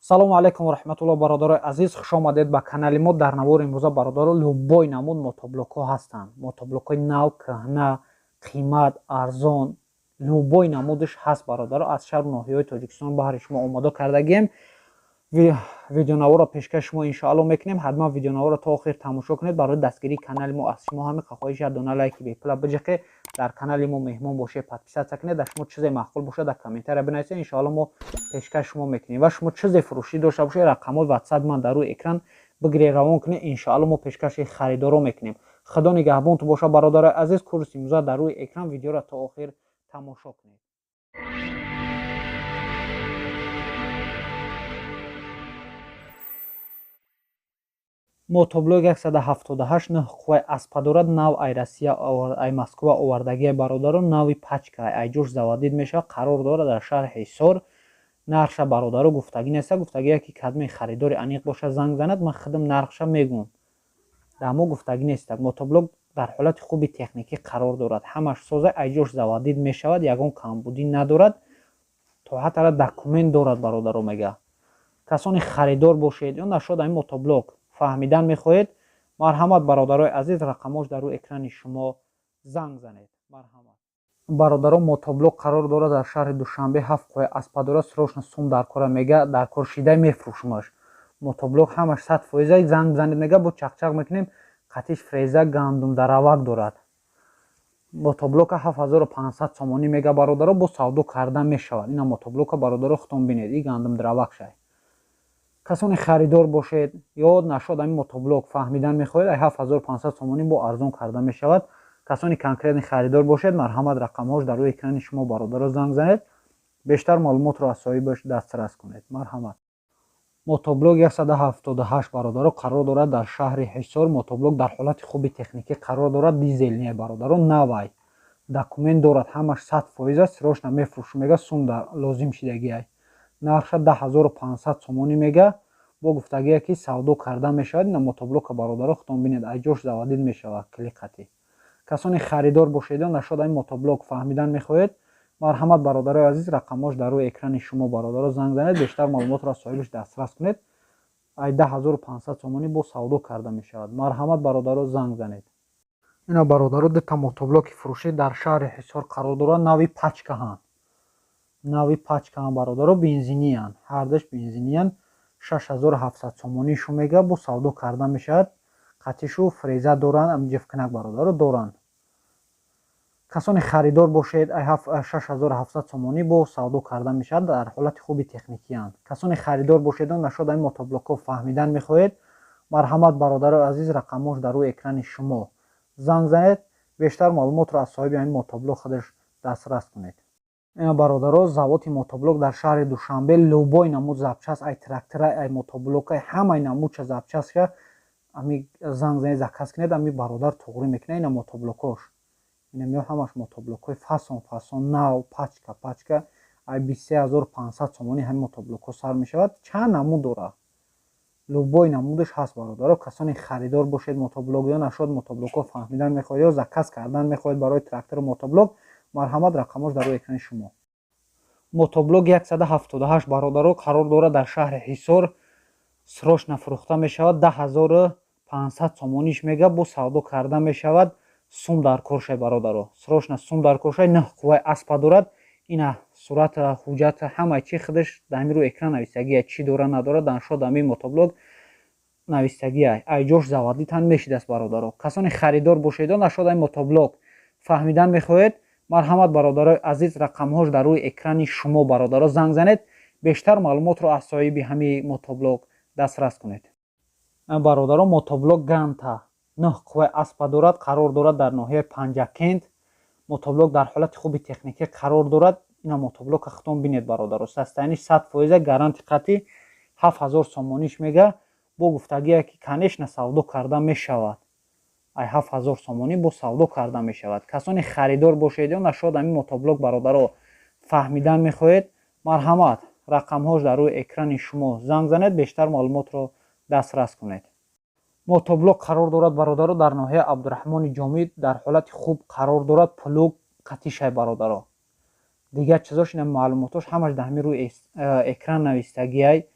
Салому алайкум ва раҳматуллоҳ, бародарои азиз, хуш омадед ба канали мо. Дар навори имрӯза, бародаро, любой намуд мотоблокҳо ҳастанд. Мотоблокҳои нав, кӯҳна, қимат, арзон, любой намудаш ҳаст, бародаро. Аз шаҳру ноҳияҳои Тоҷикистон баҳри шумо омода кардагием. Видеонаворро пешкаши шумо иншоалло мекунем. Ҳатман видеонаворро то охир тамошо кунед. Барои дастгирии канали мо аз шумо ҳамин хоҳиш як дона лайки бепула биҷиқед. Дар канали мо меҳмон бошед, подписаться кунед. Дар шумо чизе маъқул бошад, дар комментария бинависед, иншоалло мо пешкаши шумо мекунем. Ва шумо чизе фурӯшӣ дошта бошед, рақамҳои ватсап ман дар рӯи экран бигиред, равон кунед, иншоалло мо пешкаши харидоро мекунем. Худо нигаҳбонтон бошад, бародарои азиз. Курси имрӯза дар рӯи экран, видеоро то охир тамошо кунед. Мотоблок 178, 9 қувваи аспа дорад, нав ай Россия, ай Москва овардагия, бародаро, нави пачка, ай ҷош заводить мешавад, қарор дорад дар шаҳри Ҳисор. Нархша, бародаро, гуфтагӣ неста, гуфтагия ки кадме харидори аниқ бошад, занг занад, ман худам нархша мегӯм. Дар мо гуфтагӣ неста. Мотоблок дар ҳолати хуби техникӣ қарор дорад, ҳамаш соза, ай ҷош заводить мешавад, ягон камбудӣ надорад, то ҳаттара документ дорад, бародаро. Мега, касоне харидор бошед ё нашод ҳамин мотоблок фаҳмидан мехоҳед, марҳамат, бародарои азиз, рақамҳош дар рӯи экрани шумо, занг занед. Марҳамат, бародаро. Мотоблок қарор дорад дар шаҳри Душанбе, 7 қувваи аспа дорад, срочно сум дар кора, мега, дар кор шидай мефурӯшмаш. Мотоблок ҳамаш 100%, занг бизанед, мега, бо чақчақ мекунем. Қатиш фреза, гандумдаравак дорад. Мотоблока 7500 сомонӣ мега, бародаро, бо савдо карда мешавад. Ина мотоблока, бародаро, худтон бинед, и гандумдаравак шай. Касоне харидор бошед ё нашод ҳамин мотоблок фаҳмидан мехоҳед, ай 7500 сомонӣ бо арзон карда мешавад. Касоне конкретный харидор бошед, марҳамат, рақамҳош дар рӯи экрани шумо, бародаро, занг занед, бештар маълумотро аз соҳибаш дастрас кунед. Марҳамат. Мотоблок 178, бародаро, қарор дорад дар шаҳри Ҳисор. Мотоблок дар ҳолати хуби техникӣ қарор дорад, дизельный, бародаро, навай, документ дорад, ҳамаш 100% аст, срочно мефурӯшем, мега, сум дар лозим шидагиай. Нархша 10 500 сомонӣ мега, бо гуфтагие ки савдо карда мешавад. Ина мотоблока, бародаро, худтон бинед, ай ҷош заводить мешавад клиқати. Касоне харидор бошед ё нашод ҳамин мотоблок фаҳмидан мехоҳед, марҳамат, бародарои азиз, рақамҳош дар рӯи экрани шумо, бародаро, занг занед, бештар маълумотро аз соҳибаш дастрас кунед. Ай 10 500 сомонӣ бо савдо карда мешавад. Марҳамат, бародаро, занг занед. Ина, бародаро, дута мотоблоки фурӯшӣ дар шаҳри Ҳисор қарор дорад, нави пачкаҳанд, нави пачкаҳанд, бародаро, бензиниянд, ҳардаш бензиниянд. 6700 сомонишу мега, бо савдо карда мешавад. Қатишу фреза доранд, ҷифкунак, бародаро, доранд. Касоне харидор бошед, 6700 сомонӣ бо савдо карда мешавад, дар ҳолати хуби техникиянд. Касоне харидор бошед, нашод ҳамин мотоблокҳо фаҳмидан мехоҳед, марҳамат, бародарои азиз, рақамҳош дар рӯи экрани шумо, занг занед, бештар маълумотро аз соҳиби ҳамин мотоблок худаш дастрас кунед. Ина, бародаро, заводи мотоблок дар шаҳри Душанбе. Любой намуд запчасть, ай трактора, ай мотоблока, ҳамаи намудча запчастка ами занг занед, заказ кунед, ами бародар туғрӣ мекунад. Ина мотоблокош, ина мео, ҳамаш мотоблокҳои фасон фасон, нав, пачка пачка. Ай 23 500 сомонӣ ҳамин мотоблокҳо сар мешавад. Чанд намуд дорад, любой намудаш ҳаст, бародаро. Касоне харидор бошед мотоблок ё нашод мотоблокҳо фаҳмидан мехоҳед ё заказ кардан мехоҳед барои трактору мотоблок, марҳамат, рақамҳош дар рӯи экрани шумо. Мотоблок 178, бародаро, қарор дорад дар шаҳри Ҳисор, срочно фурӯхта мешавад. 10 500 сомониш мега, бо савдо карда мешавад. Сум дар кор шай, бародаро, срочно сум дар кор шай. 9 қувваи аспа дорад. Ина сурата, ҳуҷҷата, ҳамаи чи худаш дар ҳамин рӯи экран нависагия, чӣ дора, надора, даншод ҳамин мотоблок нависагия. Ай ҷош заводить мешидааст, бародаро. Касоне харидор бошед, нашод ҳамин мотоблок фаҳмидан мехоҳед, марҳамат, бародарои азиз, рақамҳош дар рӯи экрани шумо, бародаро, занг занед, бештар маълумотро аз соҳиби ҳамин мотоблок дастрас кунед. Бародаро, мотоблок Ганта, 9 қувваи аспа дорад, қарор дорад дар ноҳияи Панҷакент. Мотоблок дар ҳолати хуби техникӣ қарор дорад. Ина мотоблока худтон бинед, бародаро, состояниш 100%, гарантия қатъи. 7000 сомониш мега, бо гуфтагие ки, конечно, савдо карда мешавад. Ай 7000 сомонӣ бо савдо карда мешавад. Касоне харидор бошед ё нашод ҳамин мотоблок, бародаро, фаҳмидан мехоҳед, марҳамат, рақамҳош дар рӯи экрани шумо, занг занед, бештар маълумотро дастрас кунед. Мотоблок қарор дорад, бародаро, дар ноҳияи Абдураҳмони Ҷомӣ, дар ҳолати хуб қарор дорад, плуг қатишай, бародаро. Дигар чизош, ина маълумотош ҳамаш дар ҳамин рӯи экран навистагиай.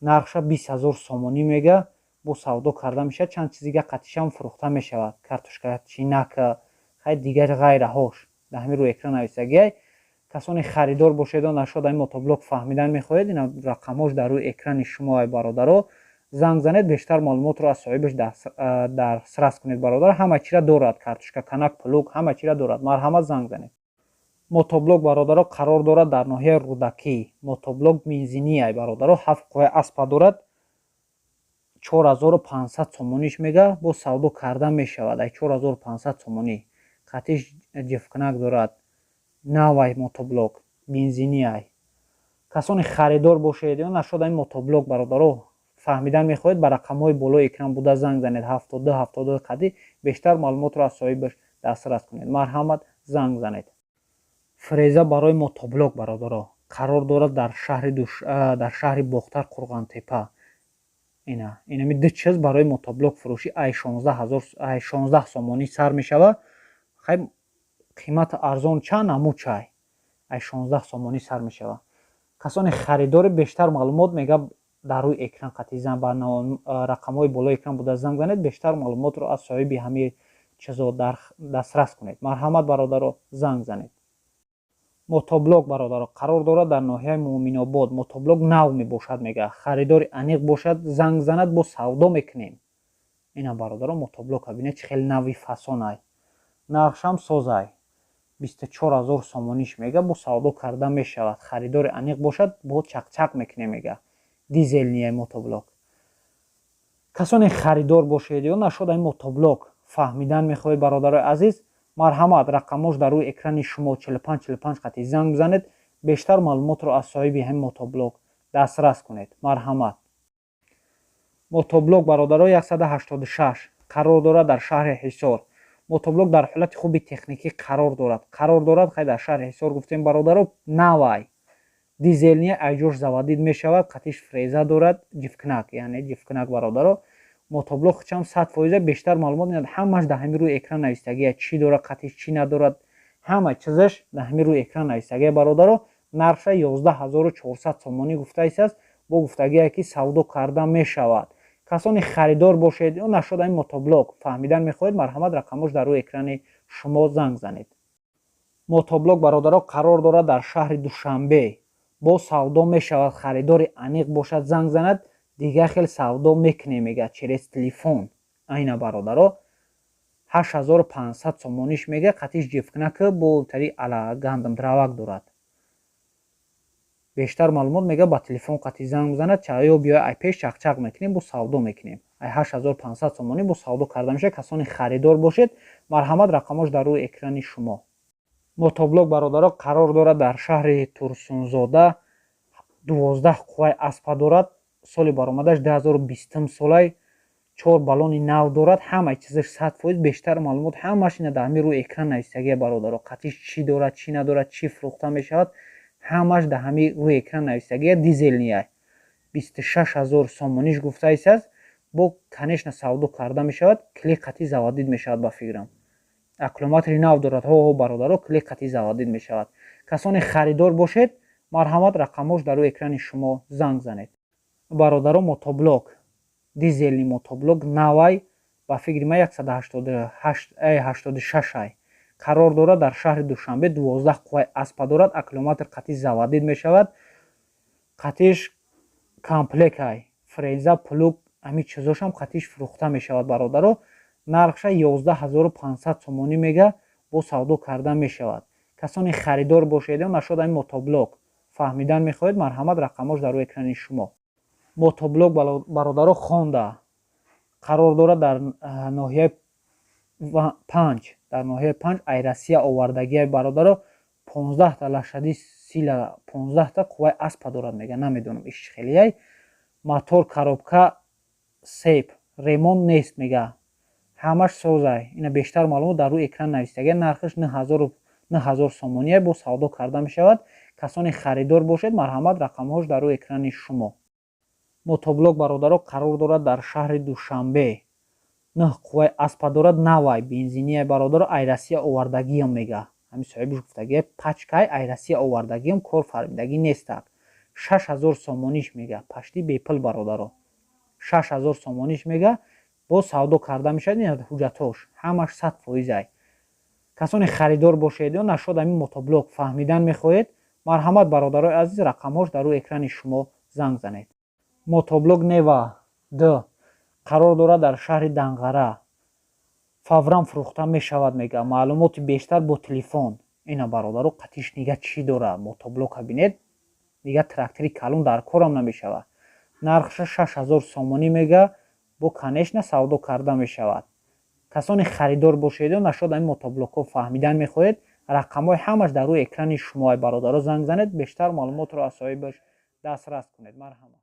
Нархша 20 000 сомонӣ мега, бо савдо карда мешавад. Чанд чизига қатишам фурӯхта мешавад: картошка чинака, хай, дигар ғайраҳош дар ҳамин рӯи экран нависагиай. Касоне харидор бошед, нашод ҳамин мотоблок фаҳмидан мехоҳед, ина рақамҳош дар рӯи экрани шумо ай, бародаро, занг занед, бештар маълумотро аз соҳибаш дастрас кунед. Бародар, ҳама чира дорад: картошка канак, плуг, ҳама чира дорад. Марҳамат, занг занед. Мотоблок, бародаро, қарор дорад дар ноҳияи Рӯдакӣ. Мотоблок бензинӣ, бародаро, ҳафт қувваи аспа дорад. 4500 сомониш мега, бо савдо карда мешавад. Ай 4500 сомонӣ қатиш ҷифкунак дорад. Навай мотоблок бензинӣ ай. Касоне харидор бошед ё нашод ин мотоблок, бародаро, фаҳмидан мехоҳед, ба рақамҳои болои экран буда занг занед, 72 72 қади, бештар маълумотро аз соҳибаш дастрас кунед. Марҳамат, занг занед. Фреза барои мотоблок, бародаро, қарор дорад дар шаҳри Бохтар, Қурғонтепа. Ина, инами ду чиз барои мотоблок фурӯшӣ ай 16 000, ай 16 сомонӣ сар мешавад. Хай, қимати арзон чанд намучай, ай 16 сомонӣ сар мешавад. Касоне харидори, бештар маълумот мега дар рӯи экран қатъи зан ба рақамҳои болои экран буда занг занед, бештар маълумотро аз соҳиби ҳамаи чизо дастрас кунед. Марҳамат, бародаро, занг занед. Мотоблок, бародаро, қарор дорад дар ноҳияи Муъминобод. Мотоблок нав мебошад мега, харидори аниқ бошад, занг занад, бо савдо мекунем. Ина, бародаро, мотоблока бинед, чӣ хеле нави фасонай, нархшам созай, 24 000 сомониш мега, бо савдо карда мешавад. Харидори аниқ бошад, бо чақчақ мекунем мега. Дизельный мотоблок. Касоне харидор бошед ё нашод ин мотоблок фаҳмидан мехоҳед, бародарои азиз, марҳамат, рақамҳош дар рӯи экрани шумо, 45 45 қатъи занг бизанед, бештар маълумотро аз соҳиби ҳамин мотоблок дастрас кунед. Марҳамат. Мотоблок, бародаро, 186, қарор дорад дар шаҳри Ҳисор. Мотоблок дар ҳолати хуби техникӣ қарор дорад, қарор дорад, хай, дар шаҳри Ҳисор гуфтем, бародаро, навай, дизельный, айҷош заводить мешавад, қатиш фреза дорад, ҷифкнак, яъне ҷифкнак. Бародаро, мотоблок чам 100%. Бештар маълумот ҳамаш дар ҳамин рӯи экран навистагия: чӣ дорад қатиш, чӣ надорад, ҳама чизаш дар ҳамин рӯи экран навистагия. Бародаро, нархша 11 400 сомонӣ гуфтаистааст, бо гуфтагие ки савдо карда мешавад. Касоне харидор бошед ё нашод ин мотоблок фаҳмидан мехоҳед, марҳамат, рақамҳош дар рӯи экрани шумо, занг занед. Мотоблок, бародаро, қарор дорад дар шаҳри Душанбе, бо савдо мешавад. Харидори аниқ бошад, занг занад, дигар хел савдо мекунем мега, через телефон. Айна, бародаро, 8500 сомониш мега, қатиш ҷифкнака, бо тари ала гандум дравак дорад. Бештар маълумот мега ба телефон қатъи занг бизанад, ё биёй ай пеш чақчақ мекунем, бо савдо мекунем. Ай 8500 сомонӣ бо савдо карда мешавад. Касоне харидор бошед, марҳамат, рақамҳош дар рӯи экрани шумо. Мотоблок, бародаро, қарор дорад дар шаҳри Турсунзода. 12 қувваи аспа дорад. Соли баромадаш 2020 солай. Чор баллони нав дорад, ҳамаи чизаш 100%. Бештар маълумот ҳамаш ина дар ҳамин рӯи экран навистагия, бародаро. Қатиш чӣ дорад, чӣ надорад, чӣ фурӯхта мешавад, ҳамаш дар ҳамин рӯи экран навистагия. Дизельный, 26 000 сомониш гуфтаистааст, бо, конечно, савдо карда мешавад. Кили қатъи заводить мешавад, ба фикрам, аккумулятори нав дорад. Ҳо, бародаро, кили қатъи заводить мешавад. Касоне харидор бошед, марҳамат, рақамҳош дар рӯи экрани шумо, занг занед. Бародаро, мотоблок, дизельный мотоблок навай, ба фикри ман, 186 ай, қарор дорад дар шаҳри Душанбе. 12 қувваи аспа дорад, аккумулятор қатъи заводить мешавад, қатиш комплект ай, фреза, плуг, ҳамин чизошам қатиш фурӯхта мешавад. Бародаро, нархша 11 500 сомонӣ мега, бо савдо карда мешавад. Касоне харидор бошед ё нашод ҳамин мотоблок фаҳмидан мехоҳед, марҳамат, рақамҳош дар рӯи экрани шумо. Мотоблок, бародаро, Хонда, қарор дорад дар ноҳияи Панҷ, дар ноҳияи Панҷ, ай Россия овардагия. Бародаро, 15та лошадиный сила, 15та қувваи аспа дорад мега, намедонам иш чӣ хелияй. Мотор, коробка, сеп, ремонт нест мега, ҳамаш созай. Ина бештар маълумот дар рӯи экран навистагия. Нархаш 9000 сомоние, бо савдо карда мешавад. Касоне харидор бошед, марҳамат, рақамҳош дар рӯи экрани шумо. Мотоблок, бародаро, қарор дорад дар шаҳри Душанбе. Нӯҳ қувваи аспа дорад, навай, бензиния. Бародаро, ай Россия овардагиам мега, ҳамин соҳибаш гуфтагия, пачкай ай Россия овардагиам, кор фармидагӣ нестак. 6000 сомониш мега, почти бепул, бародаро. 6000 сомониш мега, боз савдо карда мешавад. Ин ҳуҷҷатош ҳамаш 100% ай. Касоне харидор бошед ё нашод ҳамин мотоблок фаҳмидан мехоҳед, марҳамат, бародарои азиз, рақамҳош дар рӯи экрани шумо, занг занед. Мотоблок Нева д қарор дорад дар шаҳри Данғара, фавран фурӯхта мешавад мега, маълумоти бештар бо телефон. Ина, бародаро, қатиш нига чӣ дора мотоблока, бинед, дига трактори калон дар корам намешавад. Нархша 6000 сомонӣ мега, бо конечно савдо карда мешавад. Касоне харидор бошед ё нашод ҳамин мотоблокҳо фаҳмидан мехоҳед, рақамҳои ҳамаш дар рӯи экрани шумо, бародаро, занг занед, бештар маълумотро аз соҳибаш дастрас кунед. Марҳамат.